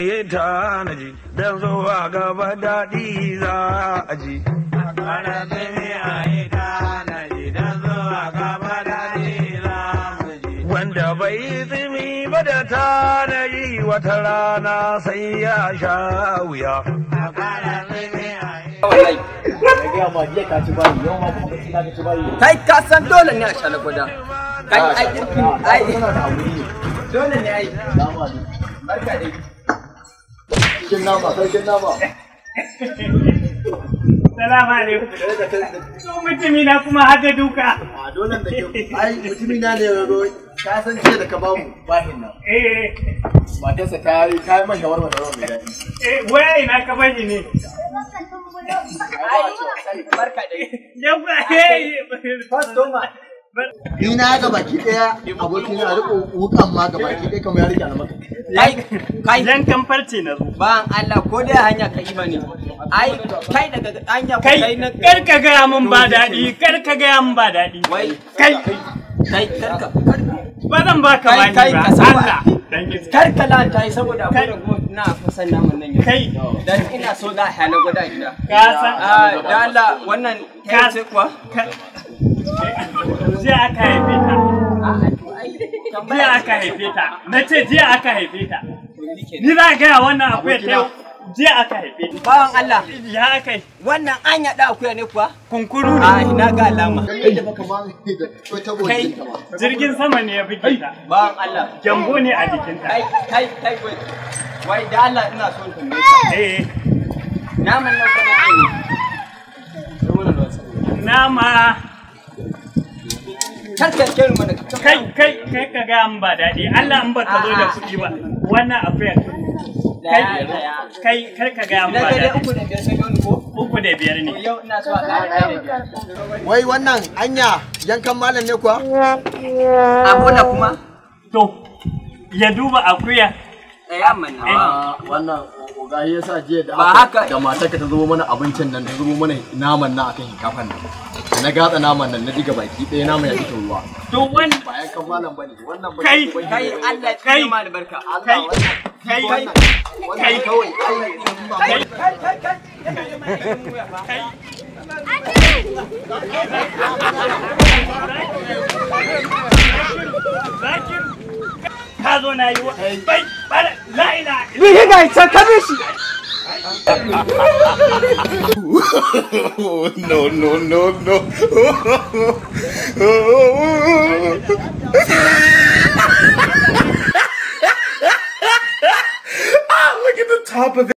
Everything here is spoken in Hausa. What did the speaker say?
Yi tanaji don zuwa gaba daɗi za a ji. Wanda bai tsimi ba da tanaji wata rana sai ya sha wuya. Kai ka san dole ne a sha na gwada. Kai ai ai dole ne ai. Barka dai. Sarkin nama, sarkin nama. Salamu alaikum. Mutumi na kuma haka duka. A dole da ke ai mutumi na ne yazo ka san ce da ka bamu bahin nan. Eh. Matarsa ta yi ta yi masa shawarma da ruwa mai daɗi. Eh, waya ina ka bani ne. Barka dai. Yawwa, eh. Customer. Ni na ga baki daya abokin na riko wukan ma ga baki daya kamar ya rike almaka. Kai kai Yankan farce na zo. Ban Allah ko dai hanya ka yi mani. Ai kai daga hanya ko Kai, na kar ka gaya min ba daɗi, kar ka gaya min ba daɗi. Wai Kai, kai kar ka ba zan baka Kai, bani kai, ba. ka saba. Allah. Dan iska. Kar ka lanta yi saboda Kai. akwai ragowar na kusan naman nan yau. Kai. Dan ina so za a hana gwada gida. Ka san Ah, da Allah wannan Ka- ta ce kuwa? Jiya aka haife ta. A'a to ai Jiya tambaya aka haife ta. Na ce jiya aka haife ta. ce. Ni za ka gaya wannan akuya ta yau. Jiya aka haife ta. Bawan Allah Ya aka yi. wannan an yaɗa akuya ne kuwa? Kunkuru ne. A ina ga alama. Kai da baka ma da ko tabo Kai. jikinta ma. Jirgin sama ne ya buge ta. Bawan Allah. Gyambo ne a jikinta. Kai kai kai wai. Wai da Allah ina son tambaye ka. Eh, Naman nan kuma ne. nama Kar ka kere mana. kai kai kai ka gaya min ba daɗi. Allah in ba ka zo da kuɗi ba. Wannan akuya. Kai kai kar ka gaya min Na ba ga dai daɗi. 3 da 5 sai wani ko? 3 da 5 ne. To yau ina so a ƙara 1 da 5. Wai wannan anya yankan malam ne kuwa? Abola kuma? To ya duba akuya. Tsaya mana. Wannan oga ya sa jiya da Ba aka haka- da matarka ta zubo mana abincin nan ta zubo mana naman nan akan shinkafan nan. Da na gatsa naman nan na diga baki ɗaya naman ya fito ruwa. To wannan Ba yankan malam bane wannan ba Kai, Kai Allah ya Kai. tsine ma albarka. kai kai kai kai. kawai ai ba kai Kai kai kai. kai. Zakir, ka zo na yi wa bai bara la ilaha Ni ga ita ka bi shi. No, no, no, no. Look at the top of it.